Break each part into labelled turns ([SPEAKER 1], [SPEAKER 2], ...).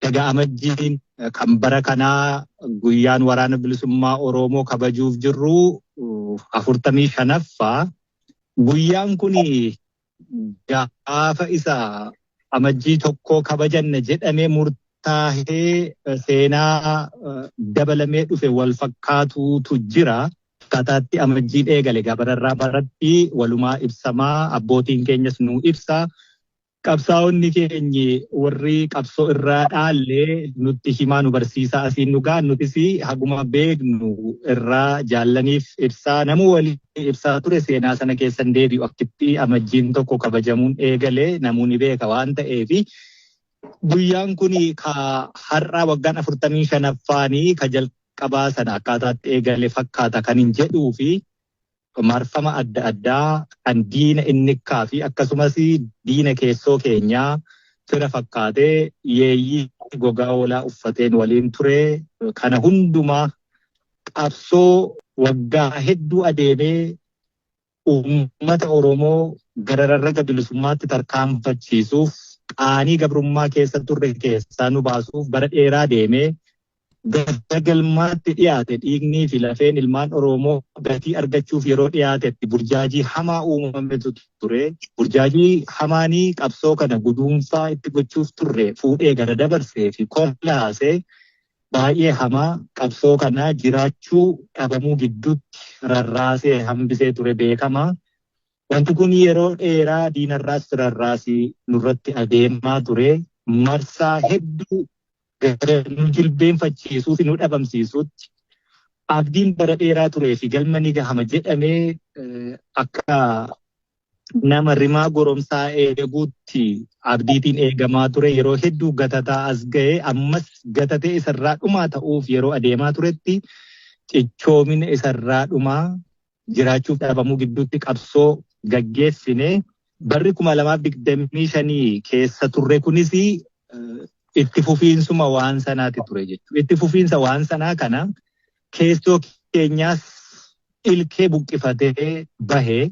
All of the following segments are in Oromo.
[SPEAKER 1] Egaa Amajjiin kan bara kanaa guyyaan Waraana Bilisummaa Oromoo kabajuuf jirru 45ffaa. Guyyaan kun gaafa isa Amajjii 1 kabajanna jedhamee murtaa'ee seenaa dabalamee dhufe wal fakkaatuutu jira. Akkaataatti Amajjiin eegale bararraa baratti walumaa ibsamaa, abbootiin keenyas nu ibsa. Qabsaa'onni keenyi warri qabsoo irraa dhaallee nutti himaa, nu barsiisaa asiin nu gahan, nutis haguma beeknu irraa jaallaniif ibsaa, namuu walii ibsaa ture. Seenaa sana keessan deebi'u, akkitti Amajjiin 1 kabajamuun eegalee namuu ni beeka waan ta'eefi, guyyaan kun ka har'aa waggaan 45ffaanii ka jalqabaa sana akkaataatti eegale fakkaata kan hin jedhuu fi marfama adda addaa kan diina innikkaa fi akkasumas diina keessoo keenyaa fira fakkaatee yeeyyii gogaa hoolaa uffateen waliin ture kana hundumaa, qabsoo waggaa hedduu adeemee uummata Oromoo gara rarraga bilisummaatti tarkaanfachiisuuf, qaanii gabrummaa keessa turre keessaa nu baasuuf bara dheeraa deemee gara galmaatti dhiyaate, dhiignii fi lafeen ilmaan Oromoo gatii argachuuf yeroo dhiyaatetti burjaajii hamaa uumametu ture. Burjaajii hamaanii qabsoo kana guduunfaa itti gochuuf turre fuudhee gara dabarsee fi kolaasee baay'ee hamaa qabsoo kana jiraachuu dhabamuu gidduutti rarraasee hambisee ture beekamaa. Wanti kun yeroo dheeraa diinarraas firarraasii nurratti adeemaa ture. Marsaa hedduu gara nu jilbeenfachiisuu fi nu dhabamsiisuutti abdiin bara dheeraa turee fi galma ni gahama jedhamee akka nama rimaa goromsaa eeguutti abdiitiin eegamaa ture yeroo hedduu gatataa as ga'e. Ammas gatatee isarraa dhumaa ta'uuf yeroo adeemaa turetti, cichoomina isarraa dhumaa jiraachuuf dhabamuu gidduutti qabsoo gaggeessine, barri 2025 keessa turre kunis itti fufiinsuma waan sanaati ture jechuudha. Itti fufiinsa waan sanaa kana keessoo keenyaas ilkee buqqifatee bahee,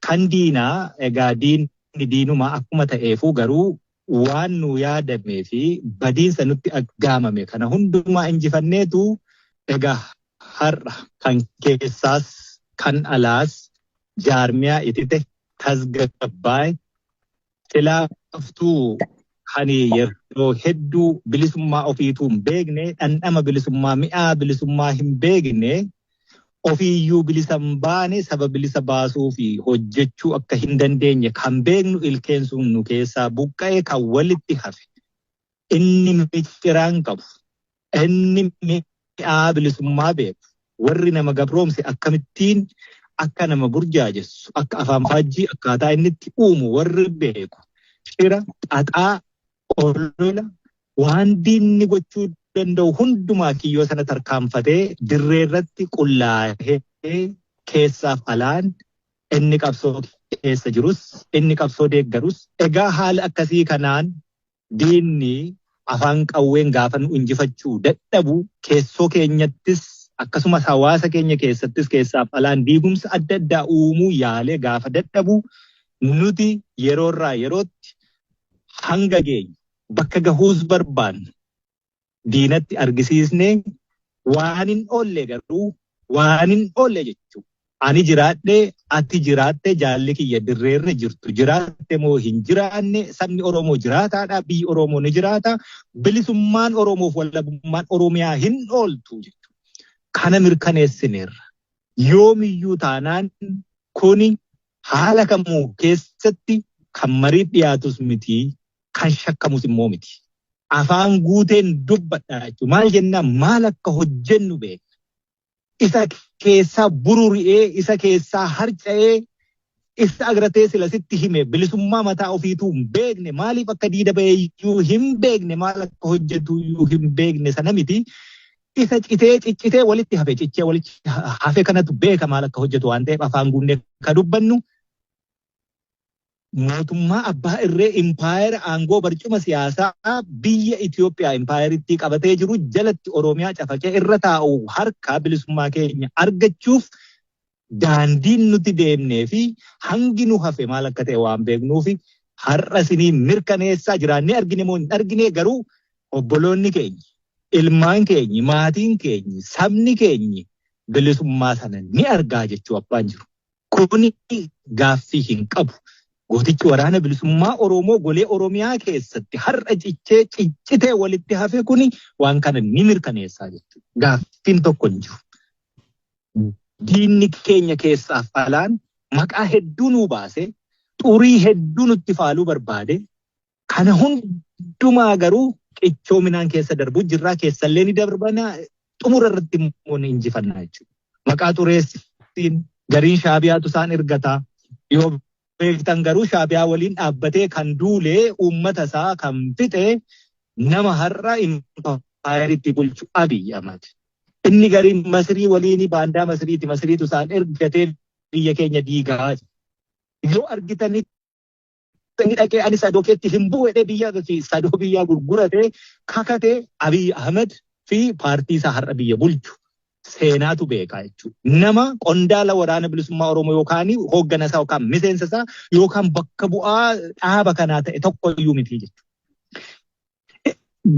[SPEAKER 1] kan diinaa egaa diinni diinuma akkuma ta'eefuu, garuu waan nu yaadamee fi badiinsa nutti aggaamame kana hundumaa injifanneetu egaa har'a kan keessaas kan alaas jaarmiyaa itite, tasgabbaa'e, silaaftuu kan yeroo hedduu bilisummaa ofiituu hin beekne, dhandhama bilisummaa, mi'aa bilisummaa hin beekne, ofiiyyuu bilisa hin baane, saba bilisa baasuu fi hojjechuu akka hin dandeenye kan beeknu, ilkeen sun nu keessaa buqqa'e, kan walitti hafe inni micciraan qabu, inni mi'aa bilisummaa beeku, warri nama gabroomse akkamittiin akka nama burjaajessu, akka afaan faajjii akkaataa inni itti uumu warri beeku, shira xaxaa, olola, waan diinni gochuu danda'u hundumaa kiyyoo sana tarkaanfatee dirree irratti qullaa'ee, keessaaf alaan inni qabsoo keessa jirus inni qabsoo deeggarus, egaa haala akkasii kanaan diinni afaan qawween gaafa nu injifachuu dadhabu, keessoo keenyattis akkasumas hawaasa keenya keessattis keessaaf alaan diigumsa adda addaa uumuu yaalee gaafa dadhabu, nuti yeroorraa yerootti hanga geenyu, bakka gahuus barbaannu diinatti argisiisnee, waan hin oolle garuu waan hin oolle jechuudha. Ani jiraadhee, ati jiraatte, jaalli kiyya dirreerra jirtu jiraatte moo hin jiraanne, sabni Oromoo jiraataadha, biyyi Oromoo ni jiraata, bilisummaan Oromoof walabummaan Oromiyaa hin ooltu jechuudha. Kana mirkaneessineerra. Yoomiyyuu taanaan kuni haala kamuu keessatti kan mariif dhiyaatus miti, kan shakkamus immoo miti. Afaan guuteen dubbadha jechuudha. Maal jennaan, maal akka hojjennu beekna. Isa keessaa bururi'ee, isa keessaa harca'ee, isa agratee sila sitti hime, bilisummaa mataa ofiituu hin beekne, maaliif akka diida ba'eeyyuu hin beekne, maal akka hojjetu iyyuu hin beekne sana miti. Isa citee ciccitee walitti hafe, cichee walitti hafe kanatu beeka maal akka hojjetu waan ta'eef, afaan guunnee ka dubbannu, mootummaa abbaa irree impaayera aangoo barcuma siyaasaa biyya Itoophiyaa impaayeritti qabatee jiru jalatti Oromiyaa cafaqee irra taa'u harka bilisummaa keenya argachuuf daandiin nuti deemnee fi hangi nu hafe maal akka ta'e waan beeknuufi, har'a isinii mirkaneessaa, jiraannee argine moo hin argine garuu Obboloonni keenya, ilmaan keenyi, maatiin keenyi, sabni keenyi bilisummaa sana ni argaa jechuu abbaan jiru. Kuni gaaffii hin qabu. Gootichi waraana bilisummaa Oromoo golee Oromiyaa keessatti har'a cichee ciccitee walitti hafe kuni waan kana ni mirkaneessaa jechuudha. Gaaffiin tokko hin jiru. Diinni keenya keessaaf alaan maqaa hedduu nuu baasee xurii hedduu nutti faaluu barbaade kana hundumaa garuu qichoominaan keessa darbu jirraa keessallee ni darbana xumura irratti immoo ni injifannaa jechuudha. Maqaa xureessiin gariin shaabiyaatu isaan ergataa yoo beektan garuu shaabiyaa waliin dhaabbatee kan duulee uummata isaa kan fixe nama har'a impaayeritti bulchu Abiy Ahmad. Inni gariin Masrii waliin baandaa Masriiti Masriitu isaan ergatee biyya keenya diigaa. Yoo argitanitti inni dhaqee ani sadookeetti hin bu'u jedhee biyya sadoo biyyaa gurguratee kakatee Abiy Ahmad fi paartii isaa har'a biyya bulchu seenaatu beekaa jechuudha. Nama qondaala waraana bilisummaa Oromoo yookaan hooggana isaa yookaan miseensa isaa yookaan bakka bu'aa dhaaba kanaa ta'e tokko iyyuu miti jechuudha.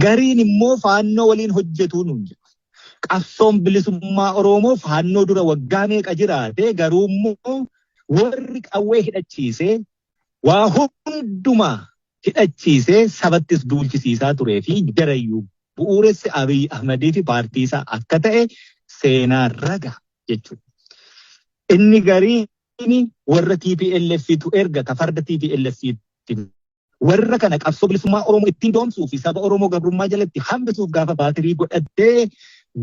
[SPEAKER 1] Gariin immoo faannoo waliin hojjetuu nuun jedhu. Qabsoon bilisummaa Oromoo faannoo dura waggaa meeqa jiraate garuu immoo warri qawwee hidhachiisee waa hundumaa hidhachiisee sabattis duulchisiisaa turee fi jarayyuu bu'uuressi Abiy Ahmadii fi paartii isaa akka ta'e seenaa raga jechuudha. Inni gariin warra TPLF-tu ergata farda TPLF-tti warra kana qabsoo bilisummaa Oromoo ittiin doomsuu fi saba Oromoo gabrummaa jalatti hambisuuf gaafa baatirii godhattee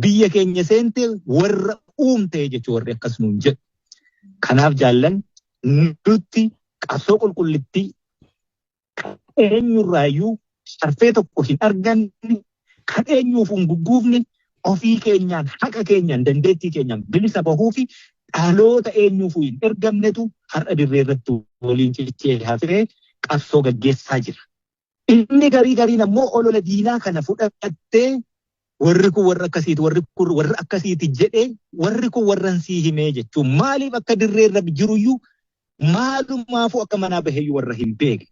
[SPEAKER 1] biyya keenya seente warra uumte jechuu warri akkas nuun jedhu. Kanaaf jaallan nutti qabsoo qulqullittii eenyurraayyuu sharfee tokko hin arganne kan eenyuuf hin gugguufne ofii keenyaan haqa keenyaan dandeettii keenyaan bilisa bahuu fi dhaloota eenyuuf hin ergamnetu har'a dirree irratti waliin cichee hafee qabsoo gaggeessaa jira. Inni garii gariin ammoo olola diinaa kana fudhattee warri kun warra akkasiiti warri kun warra akkasiiti jedhee warri kun warra sii himee jechuun maaliif akka dirree irra jiruyyuu maalumaafuu akka manaa baheyyuu warra hin beekne.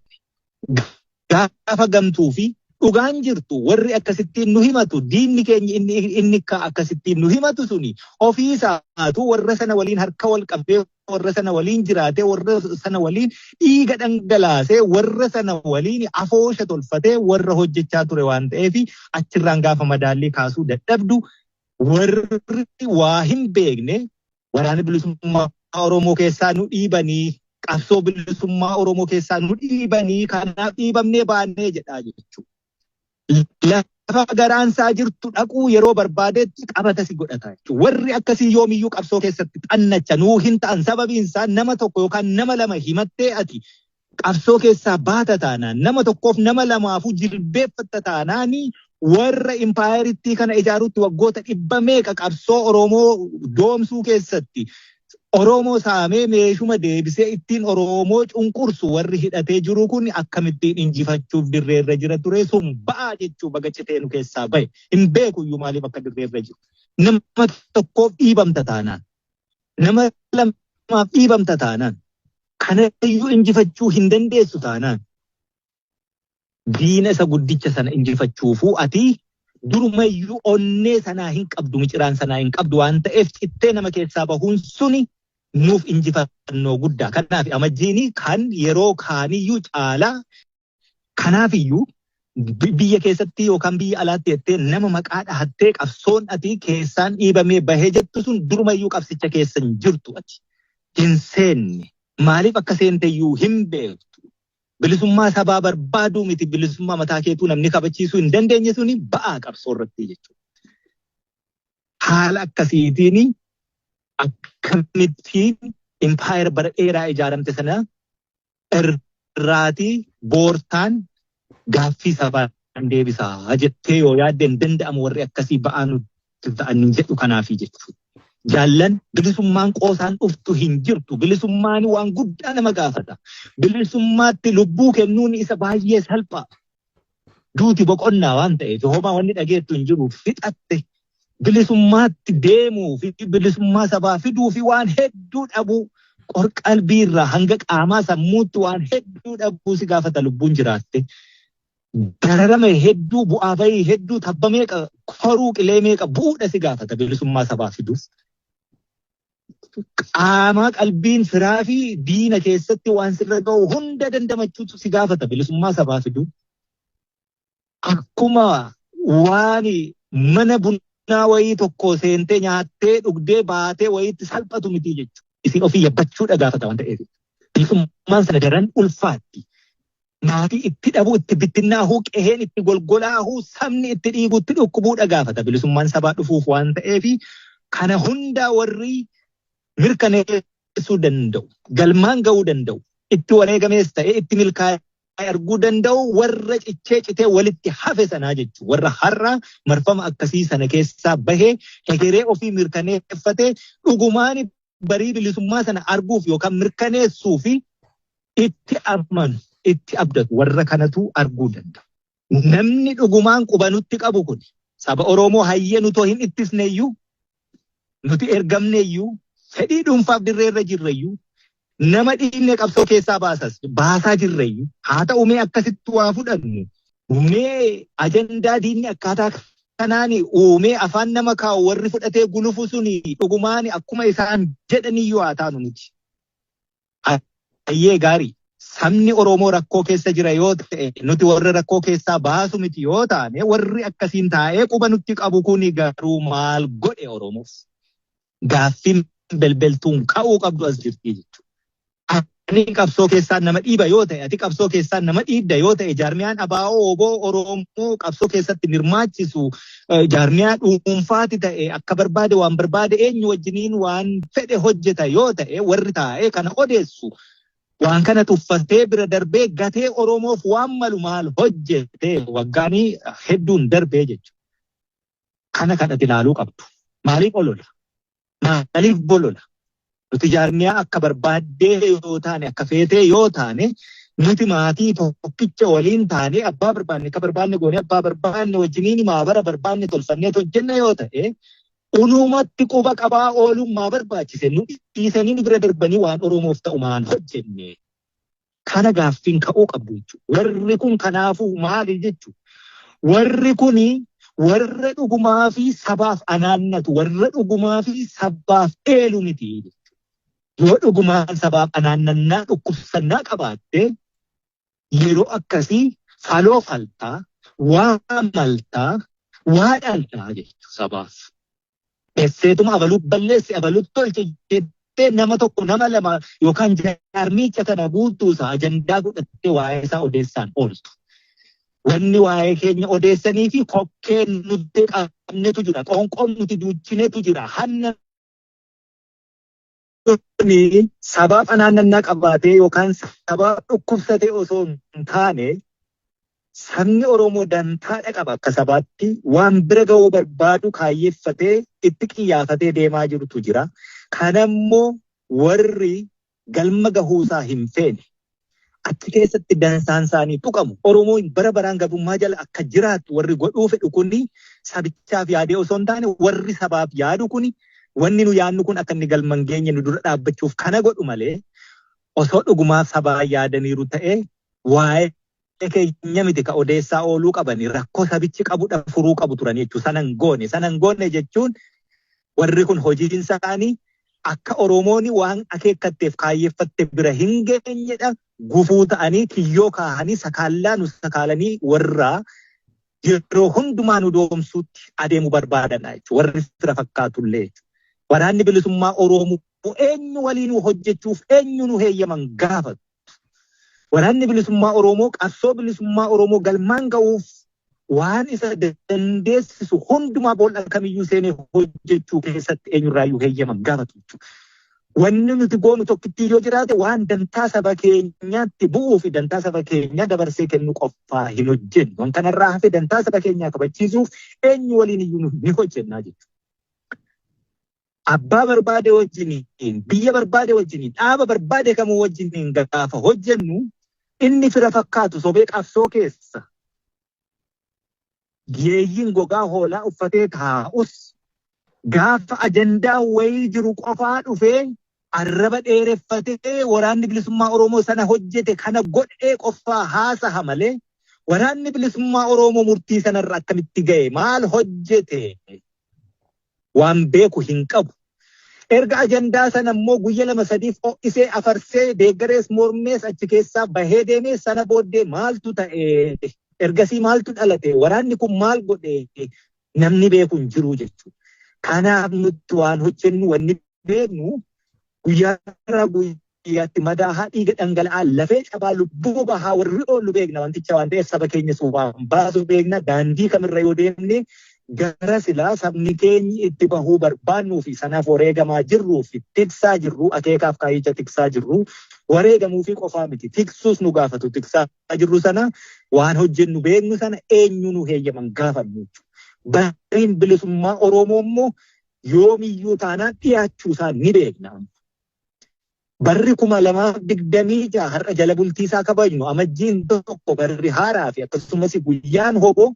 [SPEAKER 1] Gaafa gamtuu fi dhugaan jirtu warri akkasittiin nu himatu diinni keenya inni akkasittiin nu himatu suni ofii isaatu warra sana waliin harka wal qabdee warra sana waliin jiraatee warra sana waliin dhiiga dhangalaasee warra sana waliin afoosha tolfatee warra hojjechaa ture waan ta'eef achirraan gaafa madaallii kaasuu dadhabdu warri waa hin beekne waraana bilisummaa Oromoo keessaa nu dhiibanii qabsoo bilisummaa Oromoo keessaa nu dhiibanii kanaaf dhiibamnee baannee jedhaa jechuudha. Lafa garaansaa jirtu dhaquu yeroo barbaadetti qabata si godhata jechuudha. Warri akkasii yoomiyyuu qabsoo keessatti xannacha nuu hin ta'an sababiin isaa nama tokko yookaan nama lama himattee ati qabsoo keessaa baata taanaan nama tokkoof nama lamaafuu jilbeeffatta taanaan warra impaayeritti kana ijaaruutti waggoota dhibba meeqa qabsoo Oromoo doomsuu keessatti Oromoo saamee meeshuma deebisee ittiin Oromoo cunqursu warri hidhatee jiru kun akkamittiin injifachuuf dirreerra jira ture sun ba'aa jechuu baga citee nu keessaa bahe hin beeku iyyuu maaliif akka dirreerra jiru. Nama tokkoof dhiibamta taanaan nama lamaaf dhiibamta taanaan kanayyuu injifachuu hin dandeessu taanaan diina isa guddicha sana injifachuufuu ati durumayyuu onnee sanaa hin qabdu miciraan sanaa hin qabdu waan ta'eef cittee nama keessaa bahuun suni nuuf injifannoo guddaa. Kanaaf amajjiini kan yeroo kaaniyyuu caalaa kanaafiyyuu biyya keessatti yookaan biyya alaatti jettee nama maqaa dhahattee qabsoon ati keessaan dhiibamee bahee jettu sun durumayyuu qabsicha keessa hin jirtu ati. Hin seenne. Maaliif akka seenteyyuu hin beektu. Bilisummaa sabaa barbaaduu miti bilisummaa mataa keetuu namni kabachiisuu hin dandeenye suni ba'aa qabsoo irratti jechuudha. Haala akkasiitiin akkamittiin impaayera bara dheeraa ijaaramte sana irraatii boortaan gaaffii sabaan deebisaa jettee yoo yaadde hin danda'amu warri akkasii ba'aa nutti ta'an hin jedhu kanaafi jechuudha. Jaallan bilisummaan qoosaan dhuftu hin jirtu. Bilisummaan waan guddaa nama gaafata. Bilisummaatti lubbuu kennuun isa baay'ee salphaa. Duuti boqonnaa waan ta'eef homaa wanni dhageettu hin jiru fixatte. Bilisummaatti deemuu fi bilisummaa sabaa fiduu fi waan hedduu dhabuu qorqalbii irraa hanga qaamaa sammuutti waan hedduu dhabuu si gaafata lubbuun jiraatte. Dararama hedduu, bu'aa bahii hedduu, tabba meeqa koruu, qilee meeqa bu'uudha si gaafata bilisummaa sabaa fiduuf. Qaamaa qalbiin firaa fi diina keessatti waan sirra ga'u hunda dandamachuutu si gaafata bilisummaa sabaa fiduuf. Akkuma waan mana bunaa wayii tokko seentee nyaattee dhugdee baatee wayiitti salphatu miti jechuudha. Isin ofii yabbachuudha gaafata waan ta'eef. Bilisummaan sana daran ulfaatti. Maatii itti dhabuu, itti bittinnaahuu, qeheen itti golgolaahuu, sabni itti dhiigutti dhukkubuudha gaafata. Bilisummaan sabaa dhufuuf waan ta'eef kana hundaa warri mirkaneessuu danda'u, galmaan ga'uu danda'u, itti wareegamees ta'e itti milkaa'ee arguu danda'u warra cichee citee walitti hafe sanaa jechuudha. Warra har'a marfama akkasii sana keessaa bahee hegeree ofii mirkaneeffatee dhugumaan barii bilisummaa sana arguuf yookaan mirkaneessuu fi itti amanu, itti abdatu warra kanatu arguu danda'a. Namni dhugumaan quba nutti qabu kun saba Oromoo hayyee nutoo hin ittisneeyyuu, nuti ergamneeyyuu, fedhii dhuunfaaf dirreerra jirreyyuu, nama dhiibne qabsoo keessaa baasaa jirreyyuu, haa ta'u mee akkasitti waa fudhannu, mee ajandaa diinni akkaataa kanaan uumee afaan nama kaa'u warri fudhatee gulufu suni dhugumaan akkuma isaan jedhaniyyuu haa taanu nuti. Hayyee gaarii. Sabni Oromoo rakkoo keessa jira yoo ta'e, nuti warra rakkoo keessaa baasu miti yoo taane, warri akkasiin taa'ee quba nutti qabu kuni garuu maal godhe Oromoof? Gaaffiin belbeltuun ka'uu qabdu as jirti jechuudha. Ani qabsoo keessaa nama dhiiba yoo ta'e, ati qabsoo keessaa nama dhiibda yoo ta'e, jaarmiyaan ABO OBO Oromoo qabsoo keessatti hirmaachisu jaarmiyaa dhuunfaati ta'e akka barbaade waan barbaade eenyu wajjiniin waan fedhe hojjeta yoo ta'e, warri taa'ee kana odeessu waan kana tuffatee bira darbee gatee Oromoof waan malu maal hojjete waggaanii hedduun darbee jechuudha. Kana kan ati ilaaluu qabdu. Maaliif olola? Maaliif bolola? Nuti jaarmiyaa akka barbaaddee yoo taane, akka feetee yoo taane, nuti maatii tokkicha waliin taane abbaa barbaanne akka barbaanne goonee abbaa barbaanne wajjiniin maabara barbaanne tolfannee hojjenna yoo ta'e, unumatti quba qabaa ooluun maa barbaachise? Nu dhiisanii nu bira darbanii waan Oromoof ta'u maal hojjenne? Kana gaaffiin ka'uu qabdu jechuudha. Warri kun kanaafuu maali jechuudha? Warri kuni warra dhugumaa fi sabaaf anaannatu, warra dhugumaa fi sabaaf eelu miti jechuudha. Yoo dhugumaan sabaaf anaannannaa dhukkubsannaa qabaatte, yeroo akkasii faloo faltaa, waa maltaa, waa dhaltaa jechuudha sabaaf. Esseetuma abaluu balleessi, abaluu tolche jettee nama tokko, nama lama yookaan jaarmicha kana guutuusaa ajandaa godhattee waa'ee isaa odeessaan ooltu. Wanni waa'ee keenya odeessanii fi kokkeen nuti qabnetu jira. Qoonqoon nuti duuchinetu jira. Hanna sabaaf anaannannaa qabaatee yookaan sabaaf dhukkubsatee osoo hin taane, sabni Oromoo dantaadha qaba akka sabaatti waan bira ga'uu barbaadu kaayyeeffatee itti qiyyaafatee deemaa jirutu jira. Kanammoo warri galma gahuusaa hin feene, achi keessatti dansaan isaanii tuqamu, Oromoon bara baraan gabummaa jala akka jiraattu warri godhuu fedhu kuni sabichaaf yaadee osoo hin taane, warri sabaaf yaadu kuni wanni nu yaadnu kun akka inni galma hin geenye nu dura dhaabbachuuf kana godhu malee, osoo dhugumaaf sabaa yaadaniiru ta'e waa'ee keenya miti ka odeessaa ooluu qabani, rakkoo sabichi qabudha furuu qabu turan jechuudha. Sanan goone, sanan goone jechuun warri kun hojiin isaanii akka Oromoon waan akeekkatteef kaayyeeffatte bira hin geenyedha. Gufuu ta'anii kiyyoo kaahanii sakaallaa nu sakaalanii warra yeroo hundumaa nu doomsuutti adeemuu barbaadan jechuudha. Warri fira fakkaatullee jechuudha. Waraanni bilisummaa Oromoo eenyu waliin hojjechuuf eenyu nu heeyyaman gaafatu. Waraanni bilisummaa Oromoo qabsoo bilisummaa Oromoo galmaan ga'uuf waan isa dandeessisu hundumaa boolla kamiyyuu seenee hojjechuu keessatti eenyurraayyuu heeyyaman gaafatu jechuudha. Wanni nuti goonu tokkittii yoo jiraate, waan dantaa saba keenyaatti bu'uu fi dantaa saba keenyaa dabarsee kennu qofaa hin hojjennu. Waan kanarraa hafe dantaa saba keenyaa kabachiisuuf eenyu waliin iyyuu ni hojjennaa jechuudha. Abbaa barbaade wajjiniin, biyya barbaade wajjiniin, dhaaba barbaade kamuu wajjiniin gaafa hojjennu, inni fira fakkaatu sobee qabsoo keessa yeeyyiin gogaa hoolaa uffatee taa'us, gaafa ajandaa wayii jiru qofaa dhufee arraba dheereffatee waraanni bilisummaa Oromoo sana hojjete kana godhee qofaa haasaha malee, Waraanni bilisummaa Oromoo murtii sanarra akkamitti ga'e? Maal hojjete? Waan beeku hin qabu. Erga ajandaa sana immoo guyya lama sadiif ho'isee afarsee deeggarees mormees achi keessaa bahee deemee sana booddee maaltu ta'e? Ergasii maaltu dhalate? Waraanni kun maal godhe? Namni beeku hin jiru jechuudha. Kanaaf nuti waan hojjennu wanni beeknu guyyaarraa guyyaatti madaahaa dhiiga dhangala'aa lafee cabaa lubbuu bahaa warri oolu beekna wanticha waan ta'eef saba keenya suufaan baasuu beekna daandii kamirra yoo deemne gara silaa sabni keenyi itti bahuu barbaannuu fi sanaaf wareegamaa jirruu fi tiksaa jirru akeekaaf kaayyicha tiksaa jirru wareegamuu fi qofaa miti tiksuus nu gaafatu tiksaa jirru sana waan hojjennu beeknu sana eenyu nu heeyyaman gaafannu jechuudha. Bariin bilisummaa Oromoo immoo yoomiyyuu taanaan dhiyaachuu isaa ni beekna. Barri 2026 har'a jala bultii isaa kabajnu amajjiin tokko barri haaraa fi akkasumas guyyaan hoboo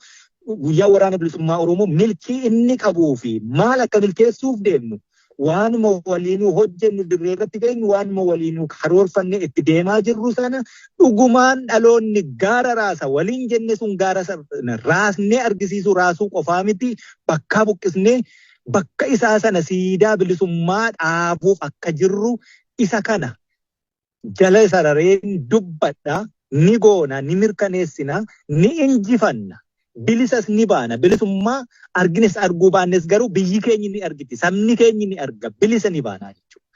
[SPEAKER 1] guyyaa waraana bilisummaa Oromoo milkii inni qabuu fi maal akka milkeessuuf deemnu waanuma waliinuu hojjennu dirree irratti beeknu waanuma waliinuu karoorfannee itti deemaa jirru sana dhugumaan dhaloonni gaara raasa waliin jenne sun gaara sana raasnee argisiisuu raasuu qofaa miti bakkaa buqqisnee bakka isaa sana siidaa bilisummaa dhaabuuf akka jirru isa kana jala sarareen dubbadha ni goona ni mirkaneessina ni injifanna. Bilisas ni baana. Bilisummaa argines arguu baannes garuu biyyi keenyi ni argiti. Sabni keenyi ni arga. Bilisa ni baana jechuudha.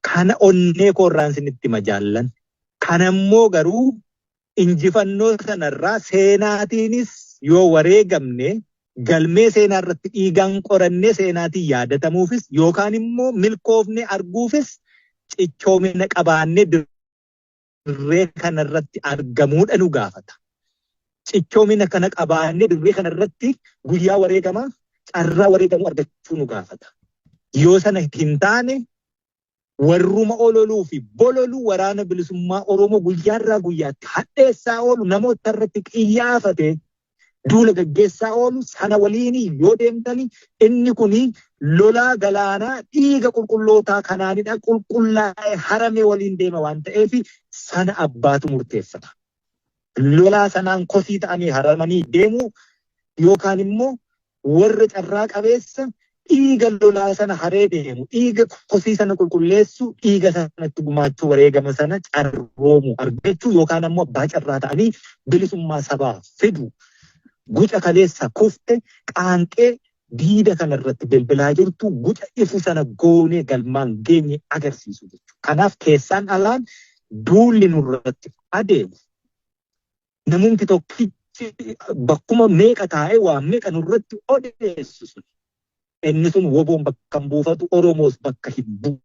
[SPEAKER 1] Kana onnee koorraan isinitti majaallan. Kanammoo garuu injifannoo sanarraa seenaatiinis yoo wareegamne galmee seenaa irratti dhiigaan qorannee seenaatiin yaadatamuufis yookaan immoo milkoofne arguufis cichoomina qabaannee dirree kanarratti argamuudha nu gaafata. Cichoomina kana qabaannee dirree kanarratti guyyaa wareegamaa carraa wareegamuu argachuu nu gaafata. Yoo sana hin taane warruma ololuu fi bololuu waraana bilisummaa Oromoo guyyaarraa guyyaatti hadheessaa oolu namoota irratti qiyyaafate duula gaggeessaa oolu sana waliin yoo deemtani inni kuni lolaa galaanaa dhiiga qulqullootaa kanaanidha qulqullaa'ee harame waliin deema waan ta'eef sana abbaatu murteeffata. Lolaa sanaan kosii ta'anii haramanii deemuu yookaan immoo warra carraa qabeessa dhiiga lolaa sana haree deemu dhiiga kosii sana qulqulleessu dhiiga sanatti gumaachuu wareegama sana carroomu argachuu yookaan ammoo abbaa carraa ta'anii bilisummaa sabaa fidu. Guca kaleessa kufte qaanqee diida kanarratti bilbilaa jirtu guca ifu sana goonee galmaan geenye agarsiisu jechuudha. Kanaaf keessaan alaan duulli nurratti adeemu. Namumti tokkichi bakkuma meeqa taa'ee waan meeqa nurratti odeessu sun. Inni sun woboon bakka hin buufatu Oromoos bakka hin bu'u.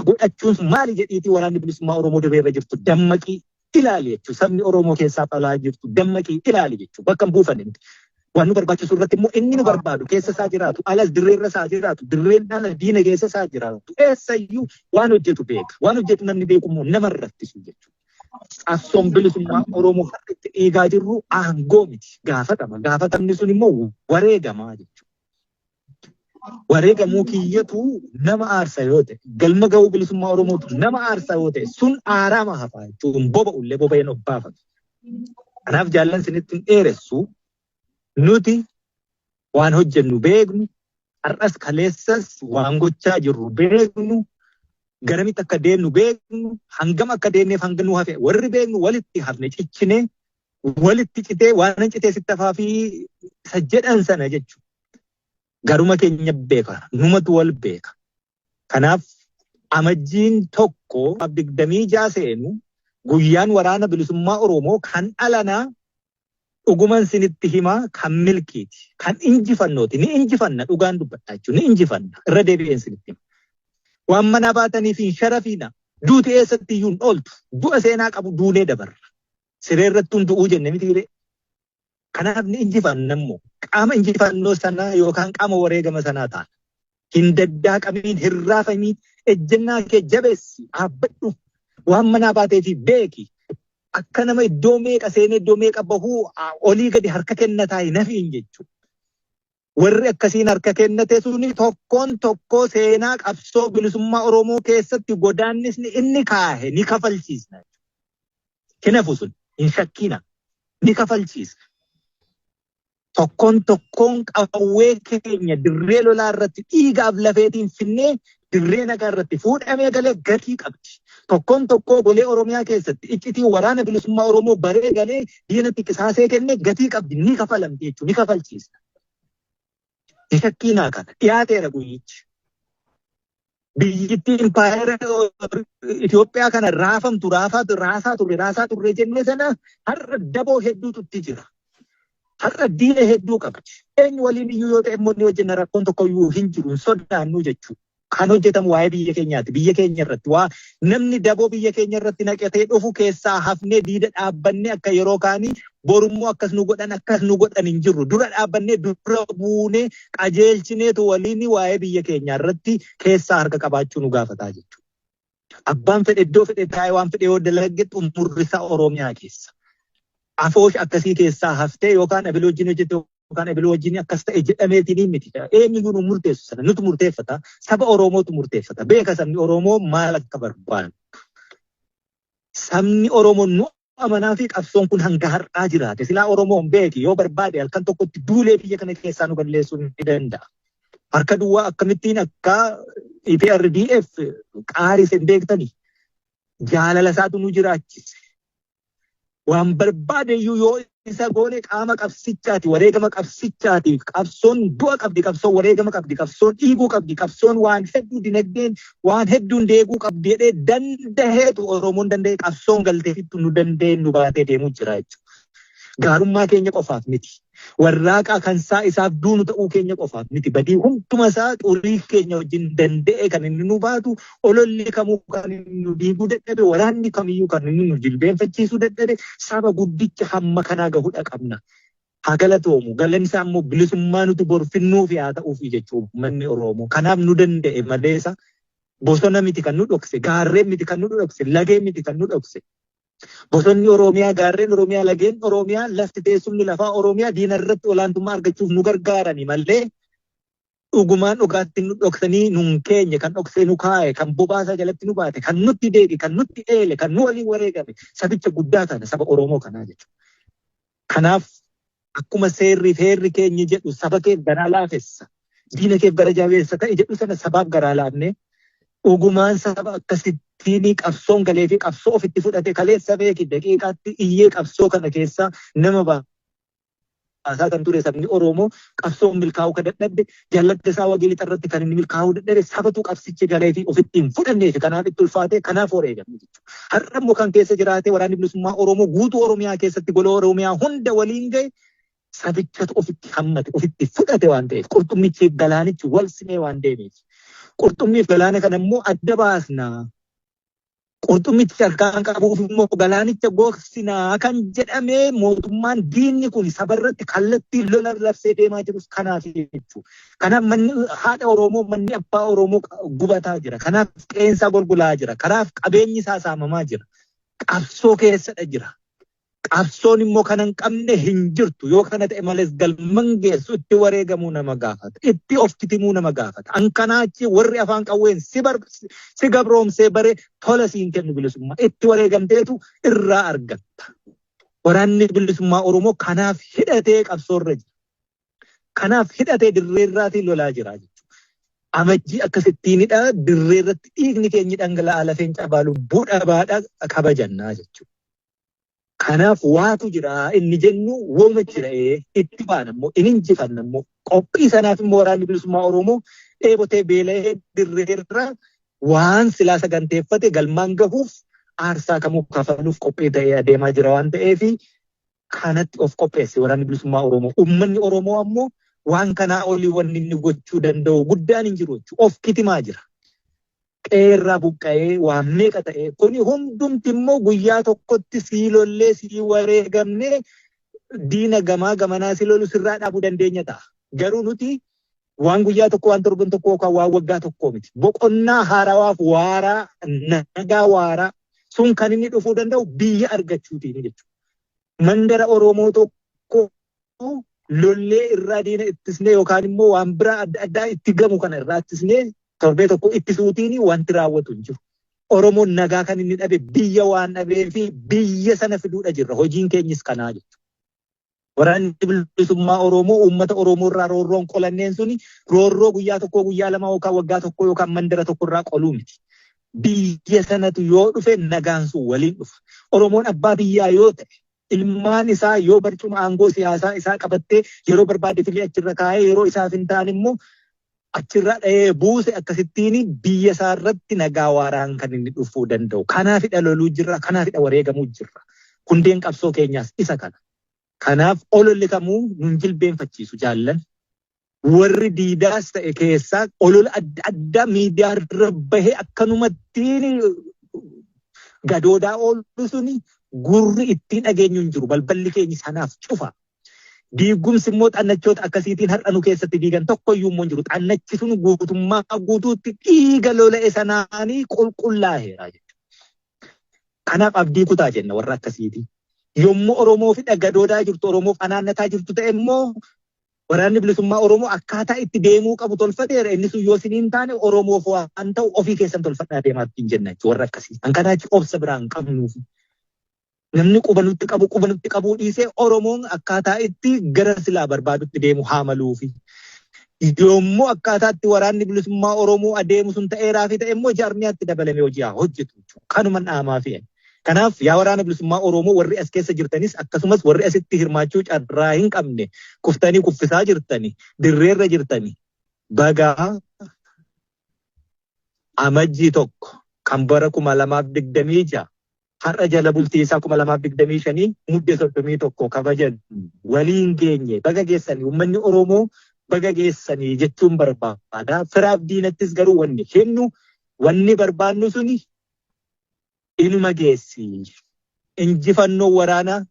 [SPEAKER 1] Godhachuun sun maali jedhiitii waraanni bilisummaa Oromoo dirreerra jirtu dammaqii ilaali jechuudha. Sabni Oromoo keessaaf alaa jirtu dammaqii ilaali jechuudha. Bakka hin buufanne miti. Waan nu barbaachisu irratti immoo inni nu barbaadu keessa isaa jiraatu alas dirreerra isaa jiraatu dirreen ala diina keessa isaa jiraatu eessayyuu waan hojjetu beeka. Waan hojjetu namni beeku immoo nama irrattisu jechuudha. Qabsoon bilisummaa Oromoo har'a itti dhiigaa jirru aangoo miti. Gaafatama. Gaafatamni sun immoo wareegamaa jechuudha. Wareegamuu kiyyatu nama aarsa yoo ta'e, galma ga'uu bilisummaa Oromootu nama aarsa yoo ta'e, sun aaraama hafaa jechuun boba'ullee boba'een of baafatu. Kanaaf jaallan isinitti hin dheeressu nuti waan hojjennu beeknu, har'as kaleessas waan gochaa jirru beeknu, garamitti akka deemnu beeknu, hangam akka deemneef hanga nu hafe warri beeknu walitti hafne cichinee walitti citee waan citee sitti hafaa fi isa jedhan sana jechuudha. Garuma keenya beeka, numatu wal beeka. Kanaaf amajjiin tokko 26 seenu guyyaan waraana bilisummaa Oromoo kan dhalanaa dhuguman sinitti himaa kan milkiiti, kan injifannooti. Ni injifanna dhugaan dubbadha jechuudha. Ni injifanna irra deebi'een sinitti hima. Waan manaa baataniif hin sharafiina. Duuti eessatti iyyuu hin ooltu. Du'a seenaa qabu duunee dabarra. Siree irratti du'uu jenne miti. Kanaaf ni injifanna immoo qaama injifannoo sanaa yookaan qaama wareegama sanaa taana. Hin daddaaqamiin, hin raafamiin, ejjennaa kee jabeessi, dhaabbadhu. Waan manaa baateefi beeki. Akka nama iddoo meeqa seenee iddoo meeqa bahuu olii gadi harka kennataa hin hafiin jechuudha. Warri akkasiin harka kennate suni tokkoon tokkoo seenaa qabsoo bilisummaa Oromoo keessatti godaannisni inni kaahe ni kafalchiisna. Hinafu sun hin shakkina. Ni kafalchiisa. Tokkoon tokkoon qawwee keenya dirree lolaa irratti dhiigaaf lafeetiin finnee dirree nagaa irratti fuudhamee galee gatii qabdi. Tokkoon tokkoo golee Oromiyaa keessatti iccitii waraana bilisummaa Oromoo baree galee diinatti qisaasee kenne gatii qabdi, ni kafalamti jechuudha, ni kafalchiisa. Ni shakkiinaa kana dhiyaateera guyyichi. Biyyittii impaayera Itoophiyaa kana raafamtu raasaa turre jennee sana har'a daboo hedduutu itti jira. Har'a diina hedduu qabdi. Eenyu waliin iyyuu yoo ta'e immoo ni hojjenna, rakkoon tokko iyyuu hin jiru, hin sodaannu jechuudha. Kan hojjetamu waa'ee biyya keenyaati. Biyya keenya irratti waa namni daboo biyya keenya irratti naqatee dhufu keessaa hafnee diida dhaabbannee akka yeroo kaanii borummoo akkas nu godhan akkas nu godhan hin jirru. Dura dhaabbannee dura buunee qajeelchineetu waliin waa'ee biyya keenya irratti keessaa harka qabaachuu nu gaafataa jechuudha. Abbaan fedhe iddoo fedhe taa'ee waan fedhe yoo dalage xumurri isaa Oromiyaa keessa. Afoosh akkasii keessaa haftee yookaan abiloo wajjin hojjete yookaan abiloo wajjin akkas ta'e jedhameetiin miti. Eenyuyyuu nu murteessu sana nutu murteeffata. Saba Oromootu murteeffata. Beeka sabni Oromoo maal akka barbaadu. Sabni Oromoo nu amanaa fi qabsoon kun hanga har'aa jiraate. Silaa Oromoon beeki yoo barbaade halkan tokkotti duulee biyya kana keessaa nu balleessuu ni danda'a. Harka duwwaa akkamittiin akka EPRDF qaarise hin beektanii? Jaalala isaatu nu jiraachise. Waan barbaade iyyuu yoo isa goone qaama qabsichaati, wareegama qabsichaati. Qabsoon du'a qabdi, qabsoon wareegama qabdi, qabsoon dhiiguu qabdi, qabsoon waan hedduu dinagdeen waan hedduun deeguu qabdi jedhee dandaheetu Oromoon danda'e qabsoon galteefitti nu danda'e nu baatee deemuu jira jechuudha. Gaarummaa keenya qofaaf miti. Warraaqaa kan isaa isaaf duunu ta'uu keenya qofaaf miti. Badii hunduma isaa xurii keenya wajjin danda'e kan inni nu baatu, ololli kamuu kan inni nu diiguu dadhabe, waraanni kamiyyuu kan inni nu jilbeenfachiisuu dadhabe, saba guddicha hamma kanaa gahudha qabna. Haa galatoomu. Galanni isaa immoo bilisummaa nuti borfinnuufi haa ta'uufi jechuudha uummanni Oromoo. Kanaaf nu danda'e maleessa bosona miti kan nu dhokse, gaarreen miti kan nu dhokse, lageen miti kan nu dhokse. Bosonni Oromiyaa, gaarreen Oromiyaa, lageen Oromiyaa, lafti teessumni lafaa Oromiyaa diina irratti olaantummaa argachuuf nu gargaarani malee dhugumaan dhugaatti nu dhoksanii nun keenye, kan dhoksee nu kaa'e, kan bobaasaa jalatti nu baate, kan nutti deebi, kan nutti eele, kan nu waliin wareegame sabicha guddaa kana saba Oromoo kanaa jechuudha. Kanaaf akkuma seerri heerri keenya jedhu saba keef garaa laafessa, diina keef gara jabeessa ta'e jedhu sana sabaaf garaa laafne dhugumaan saba akkasittiin qabsoon galee fi qabsoo ofitti fudhate kaleessa beeki daqiiqaatti iyyee qabsoo kana keessa nama baasaa kan ture sabni Oromoo qabsoon milkaa'uu kan dadhabde jaalladha isaa wagii lixa irratti kan inni milkaa'uu dadhabe sabatu qabsichi galee fi ofitti hin fudhannee fi kanaaf itti ulfaate kanaaf wareegame jechuudha. Har'a immoo kan keessa jiraate waraanni bilisummaa Oromoo guutuu Oromiyaa keessatti gola Oromiyaa hunda waliin gahe sabichatu ofitti hammate ofitti fudhate waan ta'eef qurxummichi galaanichi wal simee waan deemeef. Qurxummiif galaana kana immoo adda baasna. Qurxummichi harkaan qabuuf immoo galaanicha gogsinaa kan jedhamee mootummaan diinni kun sabarratti kallattii lola labsee deemaa jirus kanaaf jechuudha. Kanaaf manni haadha Oromoo, manni abbaa Oromoo gubataa jira. Kanaaf qeensaa golgolaa jira. Kanaaf qabeenyi isaa saamamaa jira. Qabsoo keessadha jira. Qabsoon immoo kan hin qabne hin jirtu. Yoo kana ta'e malees galman geessu itti wareegamuu nama gaafata. Itti of kitimuu nama gaafata. Ankanaachi warri afaan qawween si gabroomsee bare tola siin kennu bilisummaa. Itti wareegamteetu irraa argatta. Waraanni bilisummaa Oromoo kanaaf hidhatee qabsoorra jira. Kanaaf hidhatee dirreerraatiin lolaa jira jechuudha. Amajjii akkasittiinidha dirreerratti dhiigni keenyi dhangala'aa lafeen cabaa lubbuu dhabaadha kabajannaa jechuudha. Kanaaf waatu jira inni jennu wooma jira itti baana immoo inni injifanna immoo qophii sanaaf immoo waraanni bilisummaa Oromoo dheebotee beela'ee dirreerra waan silaa saganteeffate galmaan gahuuf aarsaa kamuu kafaluuf qophii ta'ee adeemaa jira waan ta'eef kanatti of qopheesse waraanni bilisummaa Oromoo. Uummanni Oromoo ammoo waan kanaa olii wanni inni gochuu danda'u guddaan hin jiru jechuudha. Of kitimaa jira. Qeerraa buqqa'ee waan meeqa ta'e kuni hundumti immoo guyyaa tokkotti sii lollee sii wareegamnee diina gamaa gamanaa si lolu sirraa dhaabuu dandeenya ta'a. Garuu nuti waan guyyaa tokko waan torban tokko yookaan waan waggaa tokko miti. Boqonnaa haarawaaf waaraa nagaa waaraa sun kan inni dhufuu danda'u biyya argachuutiin jechuudha. Mandara Oromoo tokko lollee irraa diina ittisnee yookaan immoo waan biraa adda addaa itti gamu kana irraa ittisnee torbee tokko ittisuutiin wanti raawwatu hin jiru. Oromoon nagaa kan inni dhabe biyya waan dhabee fi biyya sana fiduudha jirra. Hojiin keenyis kanaa jechuudha. Waraanni bilisummaa Oromoo uummata Oromoo irraa roorroon qolanneen suni roorroo guyyaa tokkoo, guyyaa lama yookaan waggaa tokko yookaan mandara tokko irraa qoluu miti. Biyya sanatu yoo dhufe nagaan sun waliin dhufa. Oromoon abbaa biyyaa yoo ta'e, ilmaan isaa yoo barcuma aangoo siyaasaa isaa qabattee yeroo barbaade filee achirra kaa'ee, yeroo isaaf hin taane immoo achirra dha'ee buuse, akkasittiin biyya isaa irratti nagaa waaraan kan inni dhufuu danda'u. Kanaafidha loluu jirra, kanaafidha wareegamuu jirra. Hundeen qabsoo keenyaas isa kana. Kanaaf ololli kamuu nun jilbeenfachiisu, jaallan. Warri diidaas ta'e keessaa olola adda addaa miidiyaa irra bahee akkanumattiin gadoodaa oolu suni gurri ittiin dhageenyu hin jiru. Balballi keenya sanaaf cufa. Diigumsi immoo xannachoota akkasiitiin har'a nu keessatti diigan tokko iyyuu immoo hin jiru. Xannachi sun guutummaa guutuutti dhiiga lola'e sanaanii qulqullaa'eera jechuudha. Kanaaf abdii kutaa jenna warra akkasiitii. Yommuu Oromoo fi gadoodaa jirtu, Oromoof anaannataa jirtu ta'e immoo, waraanni bilisummaa Oromoo akkaataa itti deemuu qabu tolfateera. Inni sun yoo isiniin taane, Oromoof waan ta'u ofii keessan tolfadhaa deemaa ittiin jenna jechuudha warra akkasii. Kan kanaachi obsa biraan qabnuuf. Namni quba nutti qabu quba nutti qabuu dhiisee Oromoon akkaataa itti gara silaa barbaadutti deemu haa maluufi. Yommuu akkaataa itti waraanni bilisummaa Oromoo adeemu sun ta'eeraa fi ta'e immoo jaarmiyaatti dabalamee hojii haa hojjetu jechuudha. Kanuman dhaamaa fi. Kanaaf yaa waraana bilisummaa Oromoo, warri as keessa jirtanis akkasumas warri asitti hirmaachuu carraa hin qabne, kuftanii kuffisaa jirtani, dirreerra jirtani, bagaa Amajjii 1 kan bara 2026, har'a jala bultii isaa 2025 Mudde 31 kabajan waliin geenye, baga geessanii, uummanni Oromoo baga geessanii jechuun barbaada. Firaaf diinattis garuu wanni himnu, wanni barbaannu suni inuma geessi. Injifannoo waraana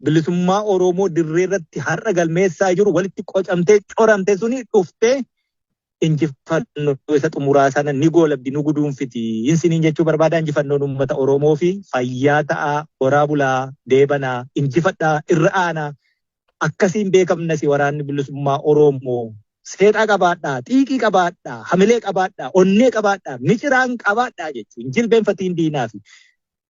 [SPEAKER 1] bilisummaa Oromoo dirree irratti har'a galmeessaa jiru walitti qocamtee coramte suni dhuftee injifannoo isa xumuraa sana ni goolabdi, nu guduunfiti. Insiniin jechuu barbaada. Injifannoon uummata Oromoo fi fayyaa ta'aa, horaa bulaa, deebanaa, injifadhaa, irra aanaa. Akkasiin beekamnasi waraanni bilisummaa Oromoo. Seexaa qabaadhaa, xiiqii qabaadhaa, hamilee qabaadhaa, onnee qabaadhaa, miciraan qabaadhaa jechuun jilbeenfatiin diinaa fi